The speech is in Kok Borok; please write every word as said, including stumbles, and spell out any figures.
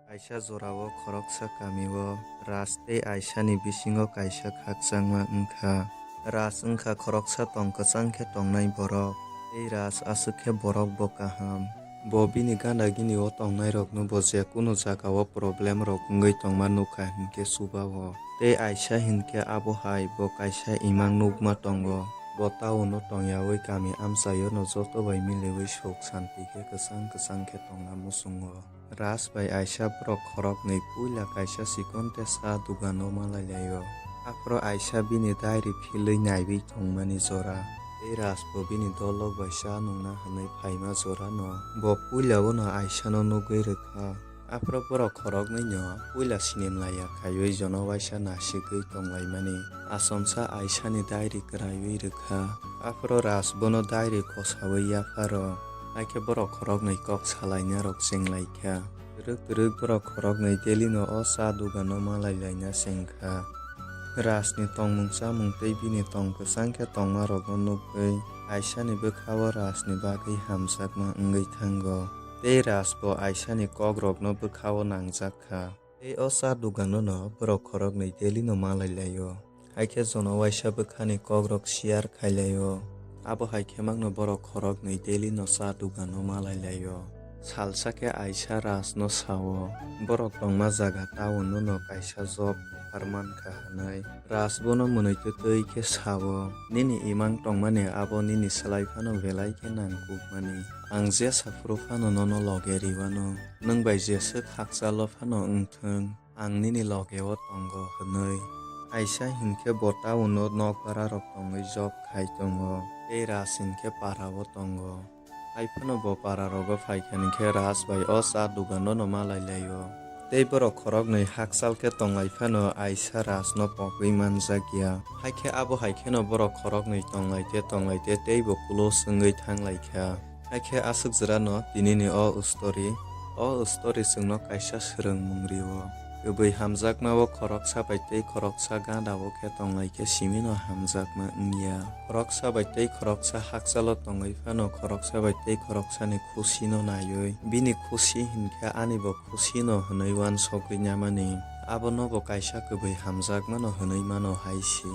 Kaisa jorao khoroksa kamio Raj tei Aisani bisingo kaisa khakchangma wngkha. Raj wngkha khoroksa tong kwchang khe tongnai borok, tei Raj aswk khe borok bo kaham. Bo bini gana gini o tongnairokno bo je kunu jagao problem rok wngwi tongma nukha hinkhe chubao. Tei Aisa hinkhe abo hai bo kaisa imang nukma tongo. Bo town o tongyawi kami amchaio no joto bai miliwi suk santi khe kwchang kwchang khe tongna muchungo. Raj bai Aisa borok khoroknwi puila kaisa chikon tei cha dugano malailai-o. Aphuru Aisa bini diary philwi naiwi tongmani jora. Tei Raj bo bini dolok bai cha nungna hwnwi phaima jorano bo puilao no Aisano nugwi rwkha. Aphuru borok khoroknwino puila sinimlaiya khaiwi jono waisa nasigwi tonglaimani achomsa Aisani diary kwraiwi rwkha. Aphuru Raj bono diary khosawi yapharo. Haikhe borok khoroknwi kok salainarok chenglaikha. Twrwk twrwk borok khoroknwi daily no o cha dugano malailaina chengkha. Rajni tongmung chamung tei bini tong kwchang khe tongmarokno nukgwi Aisani bwkhao Rajni bagwi hamjakma wngwi thango. Tei Raj bo Aisani kokrokno bwkhao nangjak kha. Tei o cha dugano no borok khoroknwi daily no malailaio. Haikhe jono waisa bwkhani kokrok share khailaio. Abo hai khe mangno borok khoroknwi daily no cha dugano malailaio. Salsa khe Aisa Rajno sao, borok tongma jaga town-o no kaisa job offer mankha hwnwi. Raj bono mwnwi twtwi khe sao, nini imang tongmani abo nini slai phano belai khe nangkukmani. Ang jesa phuru phano nono loge riwano, nwng bai jeswk hakchalo phano wngthwng. Ang nini logeo tongo, hwnwi. Aisa hinkhe bo town-o nok bararok tongwi job khai tongo, tei Raj hinkhe parao tongo. Haiphano bo pararogo phaikha hinkhe Raj bai o cha dugano no malailaio. Tei borok khoroknwi hakchal khe tonglaifano Aisa Rajno pogwi manjakya. Haikhe abo haikheno borok khoroknwi tonglaite tonglaite teibo close wngwi thanglaikha. Haikhe aswk jora no tinini o story. O story chwngno kaisa swrwngmung rio. Kwbwi hamjakma o khoroksa bai tei khoroksa gana o khe tonglai khe simi no hamjakma wngya. Khoroksa bai tei khoroksa hakchalo tongwi phano khoroksa bai tei khoroksani khusi no naiwi bini khusi hinkhe ani bo khusi no hwnwi uansogwi namani. Abono bo kaisa kwbwi hamjakma no hwnwi mano hai si.